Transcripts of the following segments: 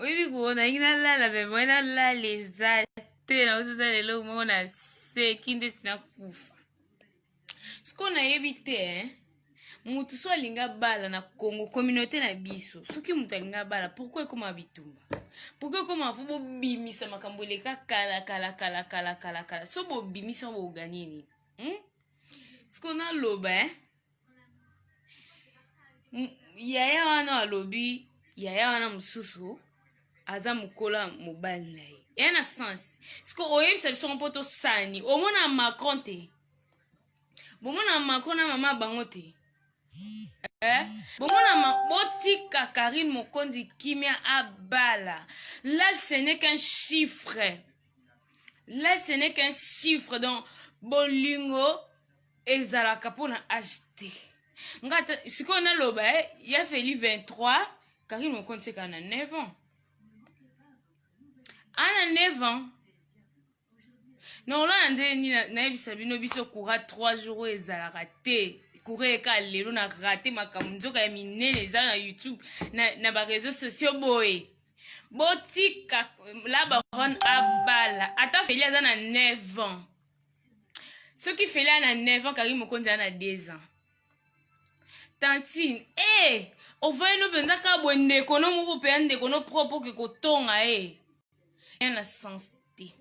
Oyebi ko nalingi nalala me moye nalala eza te, naosala eloko moko naseki ndeti nakufa. Sikoyo nayebi te eh? Mutu so alingi abala na Congo, communauté na biso, soki mutu alingi abala, pourquoi ekoma bitumba? Pourquoi ekoma fo bobimisa makambo eleka kala kala kala kala kala kala? So bobimisa boganye nini? Sikoyo naloba eh? Yaya wana alobi, yaya wana mosusu aza mokola mobali na ye, eya na sens. Sikoyo oyebisa biso mpo tosani omona Macron te, bomona Macron na mama bango te, eh? Bomona, botika Karine Mokonzi kimia abala. L'âge, ce n'est qu'un chiffre. L'âge, ce n'est qu'un chiffre. Donc bolingo ezalaka mpona âge te. Nga sikoyo naloba eh, ya Feli 23, Karine Mokonzi ekaka na 9 ans, ana 9 ans. Nakolala nde nini? Nayebisa bino, biso courant 3 jours oyo ezalaka te. Courant eka lelo na rate makambo nzoka ya minene eza na YouTube, na bareseau sociaux boye. Botika la baronne abala, ata Feli aza na 9 ans. Soki Feli aza na 9 ans, Karine Mokonzi aza na 2 ans. Tantine e ovai no mpenza kaka boye, ndeko no moko mpenza, ndeko no propre oke kotonga ye, ya na sens te,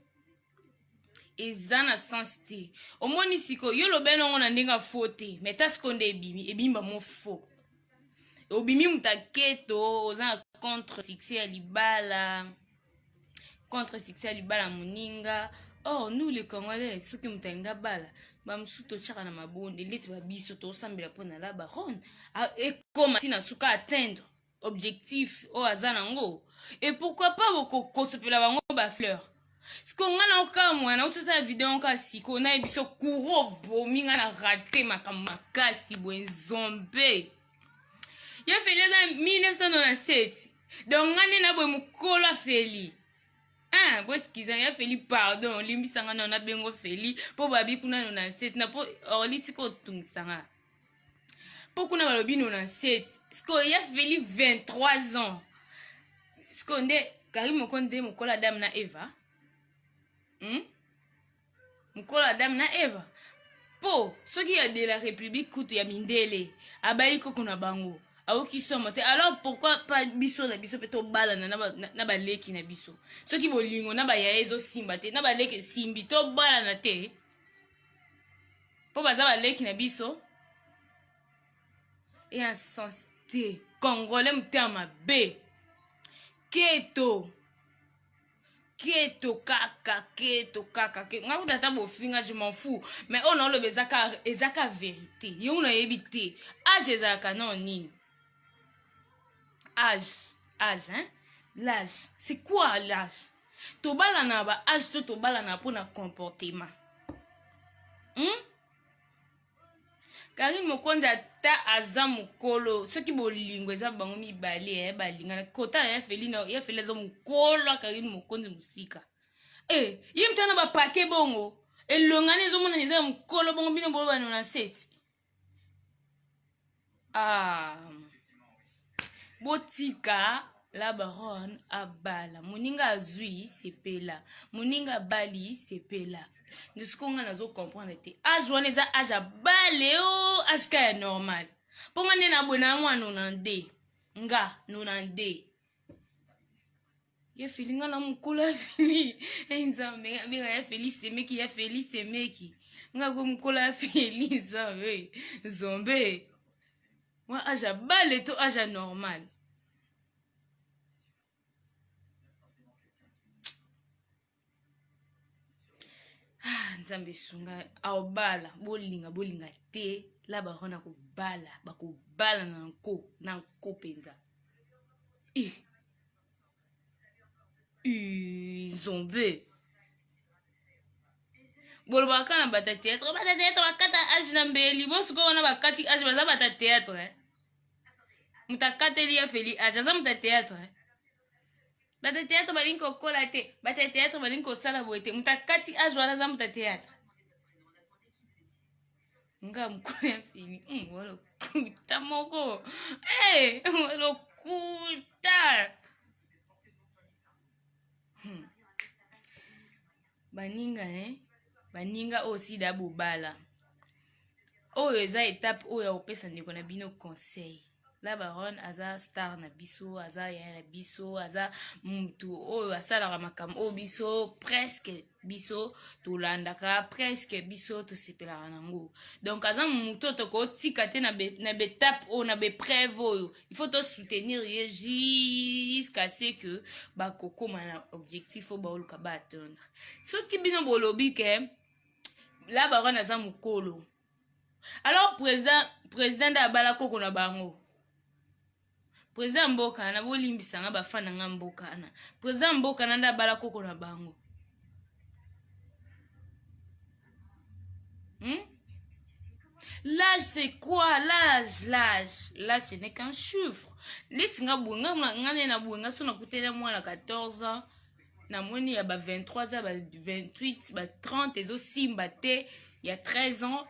eza na sens te. Omoni sikoyo, yo lobe nango na ndenge afo te, mais ta sikoyo nde ebimi, ebimi bamo fo, obimi moto aketo, oza na contre succès ya libala, contre succès ya libala moninga. Or nous les Congolais, soki moto alingi abala, bamosusu totiaka na mabonde ndeti babiso tosambela mpo na la baronne ekoma ntina suka atteindre objectif oyo aza nango. Et pourquoi pas bokosopela bango bafleur? Sikoyo ngai na okamwa, nauti osala video kaka sikoyo, nayebi so kuro obomi ngai na rate makambo makasi boye. Nzombe ye Feli aza 1997, donc ngai nde na boye mokolo afeli. Ah, boskiza ya Feli, pardon, olimbisanga na nabengo Feli mpo babi kuna 97 na mpo Orli tika otungisanga mpo kuna balobi 97. Sikoyo ya Feli 23 ans, sikoyo nde Karine moko nde mokolo Adam na Eva, Mokolo Adam na Eva, mpo soki ya de la République kutu ya mindele abali koko na bango, aoki somo te. Alors pourquoi pas biso na biso mpe tobalana na baleki na biso? Soki bolingo na bayaya ezosimba te, na baleki esimbi, tobalana te mpo baza baleki na biso? Eya sens te. Congolais motema mabe, keto keto kaka, keto kaka. Nga kuta ata bofinga, je m'en fous, mais oyo naoloba eza ka vérité. Yo nayebi te âge ezalaka nao nini? Âge, âge, hein? L'âge, c'est quoi l'âge? Tobalana na ba âge to tobalana mpona comportement, Karine Mokonzi ata aza mokolo, soki bolingo eza bango mibale, balingana. Kotala ya Feli, ya Feli aza mokolo ya Karine Mokonzi mosika. E ye moto ana bapake bongo, elongani ezomonana eza ya mokolo bongo. Bino boloba 97. Ah, botika la baronne abala moninga, azwi sepela, moninga abali sepela. Nde sikoyo ngai nazo comprendre te, âge wana eza âge abale o âge ka ya normal? Mpo nga nde naboye na mwana 92, nga 92 ya Feli, nga na mokolo ya Feli. Nzambe, abenga ya Feli semeki, ya Feli semeki, nga ko mokolo ya Feli. Nzambe, nzombe mwa âge abale to âge ya normal? Ah, Nzambe esunga, aobala. Bolinga bolinga te, la baronne akobala, bakobala na nko na nko mpenza. Eh. Nzombe, bolobaka kaka na bata théâtre, bata théâtre bakata âge na mbeli. Bo sikoyo wana bakati âge, baza bata théâtre, eh? Moto akateli ya Feli âge aza moto ya théâtre, eh? Bato ya théâtre balingi kokola te, bato ya théâtre balingi kosala boye te. Moto akati âge wana aza moto ya théâtre. Nga mokolo ya Feli, walokuta moko, hey, walokuta. Baninga hein? Baninga oyo sida bobala. Oyo eza etape oyo ya kopesa ndeko na bino conseil. La baronne aza star na biso, aza yaya na biso, aza mutu oyo asalaka makambo oyo biso presque biso tolandaka, presque biso tosepelaka nango. Donc aza mutu oyo tokotika te na betape oyo, na bepreuve oyo. Il faut to soutenir ye jusqu'à ce que bakokoma na objectif oyo baoluka ba atteindre. Soki bino bolobi ke la baronne aza mokolo, alors président nde abala koko na bango. Président mboka na bolimbisa nga bafana nga mboka na président mboka na nde abala koko na bango. L'âge c'est quoi? L'âge, l'âge, l'âge ce n'est qu'un chiffre. Neti nga boye, nga nde na boye, nga so nakuteli mwana 14 ans, namoni ya ba 23 ans, ba 28, ba 30 ezosimba te, ya 13 ans,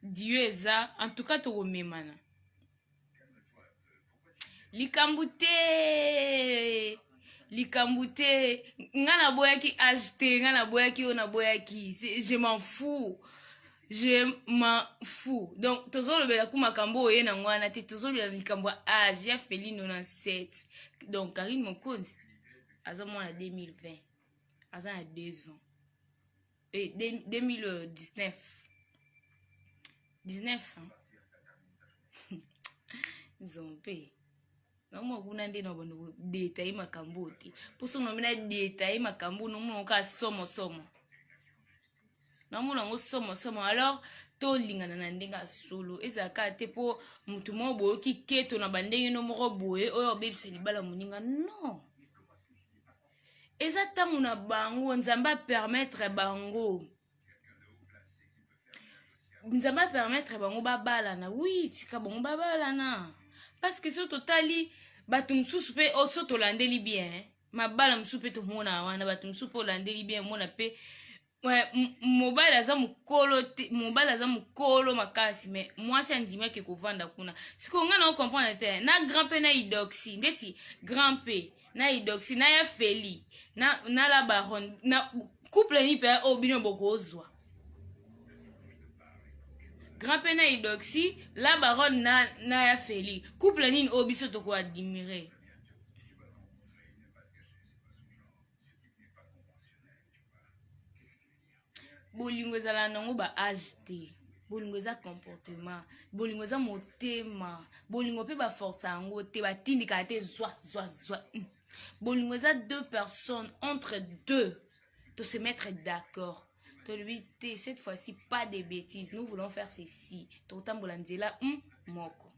Dieu eza, en tout cas tokomemana. Likambo te, likambo te, nga naboyaki âge te, nga naboyaki oyo naboyaki, je m'en fous. Je m'en fous. Donc tozolobela ku makambo oyo ye nango wana te, tozolobela likambo ya âge ya Feli 97. Donc Karine Mokonzi aza mwana 2020, aza na 2 ans. Et 2019. 19 hein. Zompe. Namona kuna nde na bando kodetaye makambo oyo te. Mpo soki naomi na detaye makambo oyo, namona kaka somo somo. Namona yango somo somo. Alors tolingana na ndenge ya solo, ezalaka te mpo motu moko boyoki keto na bandenge no moko boye oyo obebisa libala moninga. Non, eza ntango na bango, Nzambe apermettre bango, Nzambe apermettre bango babalana. Oui, tika bango babalana, parce que so totali bato mosusu mpe so tolandeli bien mabala mosusu mpe tomona wana bato mosusu mpe olandeli bien omona mpe mobali aza mokolo te, mobali aza mokolo makasi, mais mwasi andimaki kovanda kuna. Sikoyo ngai na comprendre te, na grand mpe na idoxi ndeti grand mpe na idoxi na ya Feli na la baronne na couple ni mpe oyo bino bokozwa grand mpe na idoxi la baronne na ya Feli, couple nini oyo biso tokoadmire? Bolingo ezala nango ba age te, bolingo eza comportement, bolingo eza motema, bolingo mpe baforce yango te, batindikaka te zwa zwa zwa. Bolingo eza deux personnes, entre deux to se mettre d'accord, tolobi te cette fois-ci pas de bêtises, nous voulons faire ceci, tokotambola nzela moko.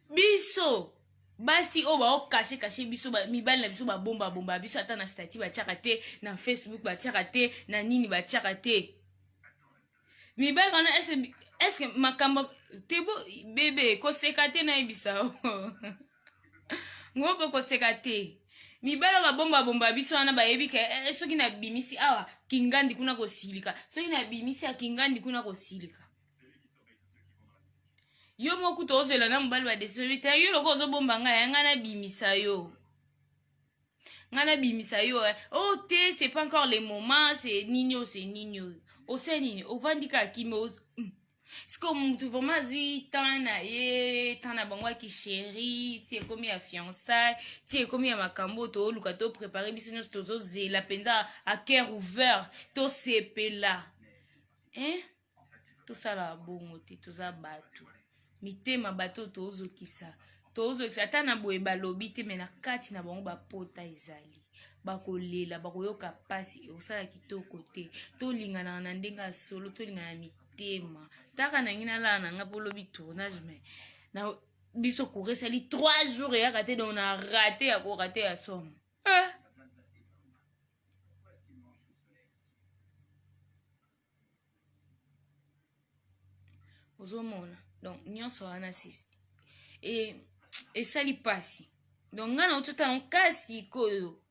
Biso basi oyo baokashe kashe biso, mibali na biso babombabomba biso, ata na statut batiaka te, na Facebook batiaka te, na nini batiaka te. Mibali wana eske makambo te bo bebe koseka te, nayebisa ngo mpo koseka te. Mibali oyo babombabomba biso wana bayebi ke soki nabimisi awa kingandi kuna kosilika, soki nabimisi awa kingandi kuna kosilika. Yo moko kutu ozela na mobali ba décision te, yo loko ozobomba ngai, ngai nabimisa yo, ngai nabimisa yo. Oh te, c'est pas encore le moment, c'est nini oyo, c'est nini oyo, ose nini, ovandi kaka kimi. Sikoyo mutu vraiment azwi temps na ye, temps na bango ya kichéri, ti ekomi ya fiançaille, ti ekomi ya makambo oyo tooluka toprépare biso nyonso, tozozela mpenza à cœur ouvert, tosepela, hein? Tosala bongo te, toza bato mitema, bato oyo tozokisa, tozokisa ata na boye balobi te, me na kati na bango bapota ezali, bakolela, bakoyoka mpasi, osala kitoko te. Tolinganaka na ndenge ya solo, tolingana na mitema. Taka na ngai nalala na ngai mpo lobi tournage, me na biso cour esali 3 jours eyaka te, donc na rate ya korate ya somo. Ozomona donc nyonso wana sisi e esali mpasi. Donc ngai nauti otala ngo kaka sikoyo,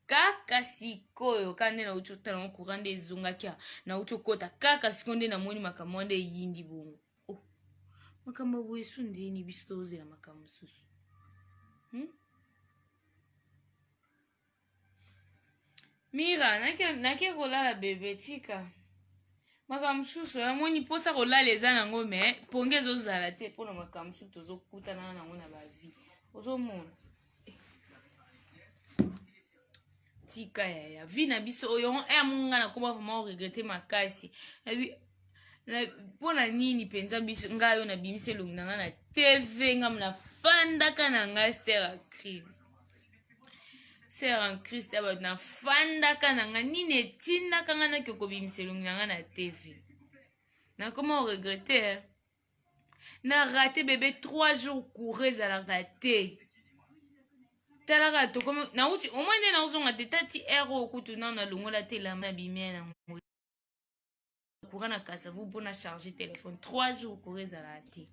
kaka sikoyo, kaka nde nauti otala ngo courant nde ezongaki, nauti okota kaka sikoyo nde namoni makambo wana nde eyindi bongo. Oh, makambo ya boye su ndeni biso tozela makambo mosusu? Mira, nake, nake kolala bebe, tika. Makambo mosusu, amoni mposa kolala eza nango, me pongi ezozala te mpo na makambo mosusu tozokutana nango na bavie. Ozomona. Tika yaya, vie na biso oyo, eh, monga na koma vraiment regretter makasi. Mpo na nini mpenza biso ngai oyo nabimisi elongi na ngai na TV, ngai nafandaka na ngai sœur ya crise. Sœur en Christ ya bato nafandaka na ngai, nini etindaka ngai nake kobimisa elongi na ngai na TV? Nakoma oregrete na rate bebe 3 jours courant ezalaka te. Talaka tokomi nauti omoi nde naozonga te tati aire oyo kutu nano nalongola te elamba na bimia nango courant na Kasavu mpo na charge telefone 3 jours courant ezalaka te.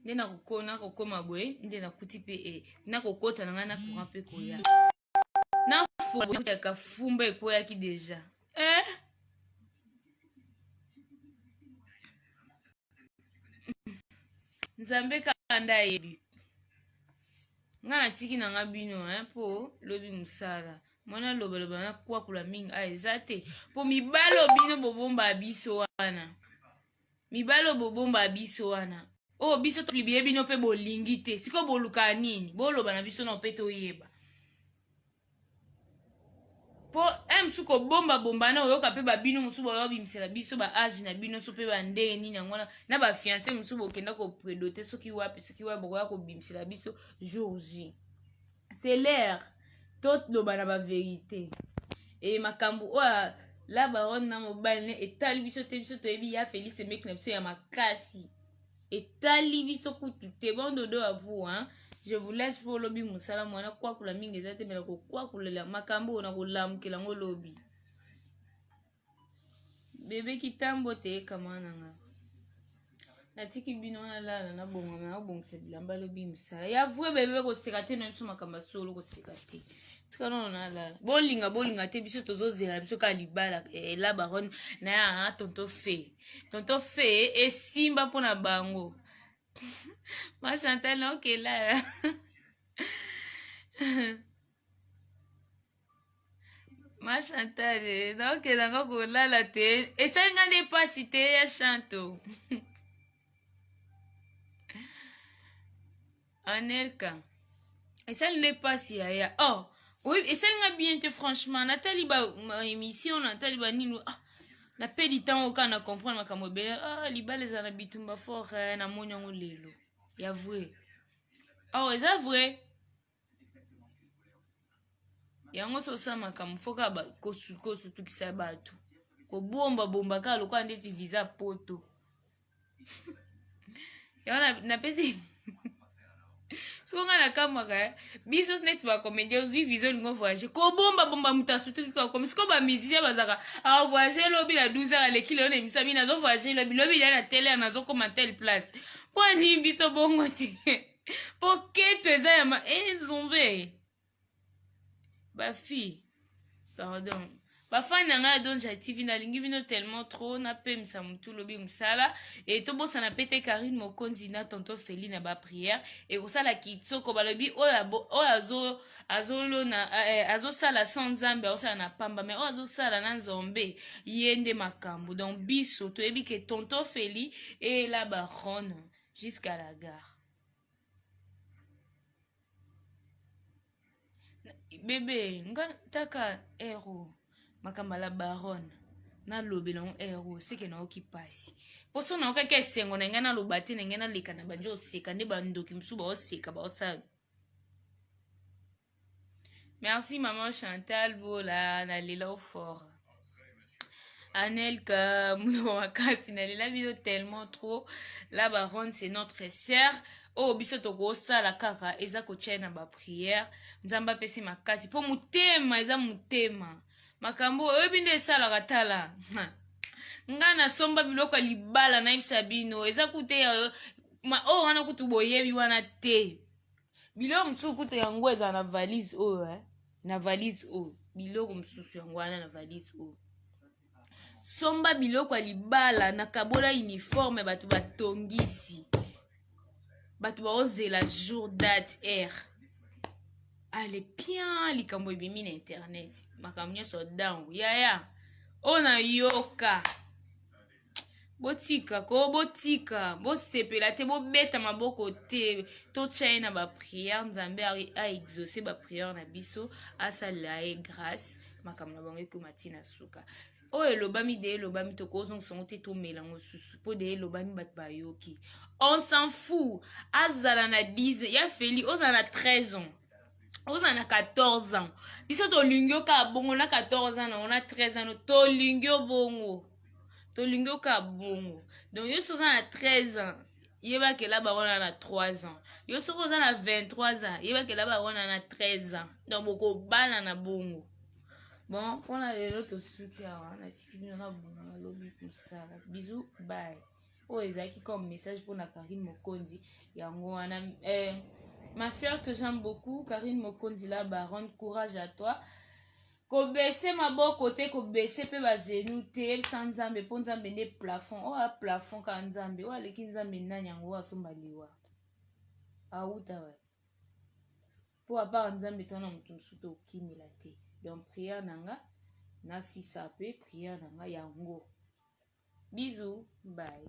Nde nakokoma boye nde nakuti mpe e nakokota na ngai na courant mpe koya nafuaka fumba ekweyaki deja eh? Nzambe kaka nde ayebi. Nga natiki na nga bino eh, mpo lobi mosala mwana lobaloba na kwakula mingi ah, eza te mpo mibalo bino bobomba biso wana, mibalo bobomba biso wana oyo biso tobiye bino mpe bolingi te. Sikoyo boluka nini? Boloba na biso na mpe toyeba mpo e mosusu kobombabomba na oyoka mpe babino mosusu bayobimisela biso ba age na bino so mpe bandenge nini yango wana na bafiance mosusu bokenda kopredote soki wapi soki wapi, bokoya kobimisela biso jour J. C'est l'air toloba na baverité e makambo oyo la baronne na mobali ne etali biso te. Biso toyebi ya Félix emeki na biso ya makasi, etali biso kutu te. Bon dodo à vous, hein? Je vous laisse mpo olobi mosala mwana kwakula mingi eza te, mela kokwakulela makambo oyo nakolamukela yango lobi. Bebe kitambo te ekama na nga, natiki bino nalala, nabongama, nabongisa bilamba lobi mosala ya vrai. Bebe koseka te na biso makambo ya solo, koseka te, tika nono nalala. Bolinga bolinga te, biso tozozela biso kaka libala eh, la baronne na ya tonton fe, tonton fe esimba mpona bango. Ma Chantal naokelala. Ma Chantal naokendanga kolala te, esali nga nde mpasi te ya Chanto. Anelka, esali nde mpasi yaya. Oh oui, esali nga bien te franchement. Natali ba émission, natali banini, ah, napedi ntango kaka na comprendre makambo ebele. Ah, libala ezala na bitumba fort eh, namoni yango lelo ya vrai. Oh, eza vrai yango. So osala makambo fo kaka kosutukisa bato, kobombabomba kaka lokola ndeti visa poto yango napesi. Siko ngai nakamwaka biso neti bacomédien, ozwi visa, olingi voyage, kobombabomba, moto asutuki kaka komi. Siko bamusicien bazalaka avoyage lobi na 12 heures, aleki lelo na emisa bino, azovoyage lobi lobi lia na tele, nazokoma telle place. Mpo nini biso bongo te? Mpo keto eza ya ma ezombe. Bafille, pardon, bafani na ngai ya Donja TV, nalingi bino tellement trop. Napemisa motu lobi mosala e tobosana pe te Karine Mokonzi na tonton Feli na baprière ekosala kitoko. Balobi oyo oyo azolona azosala sans Nzambe azosala na pamba, mais oyo azosala na Nzambe ye nde makambo. Donc biso toyebi ke tonton Feli e la baronne jusqu'à la gare. Bebe nga taka ero makambo ya la baronne nalobela yango ero seke nayoki mpasi mposo nayokaki esengo na ngai naloba te na ngai naleka na bandi oseka nde bandoki mosusu baoseka baosala. Merci maman Chantal Bola, nalela au fort. Anelka monoko makasi, nalela bino tellement trop. La baronne, c'est notre sœur. Oyo biso tokosala kaka eza kotia na baprière, Nzambe apesi makasi mpo motema eza motema. Makambo oyebi nde esalaka. Tala nga nasomba biloko ya libala, nayebisa bino eza kute oyo wana kutu boyebi wana te. Biloko mosusu kutu yango ezala na valise oyo eh? Na valise oyo biloko mosusu yango wana na valise oyo. Somba biloko ya libala, nakabola uniforme, bato batongisi, bato baozela jour date heure. Ale pia likambo ebimi na internet, makambo nyonso down. Yaya oyo nayoka, botika ko, botika, bosepela te, bobeta maboko te. Totya ye na baprière. Nzambe aexauce baprière na biso, asalela ye grâce. Makambo na bango ekoma ntina suka. Oyo elobami de elobami, tokozongisa yango te, tomela yango susu mpo de elobami, bato bayoki. On s'en fout. Azala na 10 ya Feli, ozala na 13 ans, ozala na 14 ans, biso tolingi yo kaka bongo. Na 14 ans nango, na 13 ans, tolingi yo bongo, tolingi yo kaka bongo. Donc yo so oza na 13 ans, yebakela bango na 3 ans. Yo soki oza na 23 ans, yebakela bango na 13 ans. Donc bokobala na bongo. Bon, mpona lelo tosuki awa. Natiki bino na bunga, nalobi mosala. Bisous, bye. Oyo ezalaki comme message mpona Karine Mokonzi, yango wana. Ma sœur que j'aime beaucoup, Karine Mokonzi la baronne, courage à toi. Kobese maboko te, kobese mpe bagenoux te. Yebisa Nzambe, mpo Nzambe nde plafond. Oyo a plafond kaka Nzambe. Oyo aleki Nzambe nani? Yango oyo asomba liwa awuta wapi? Mpo à part Nzambe, to wana moto mosusu tokimela te. Donc prière na nga, nasisa mpe prière na nga yango. Bisous, bye.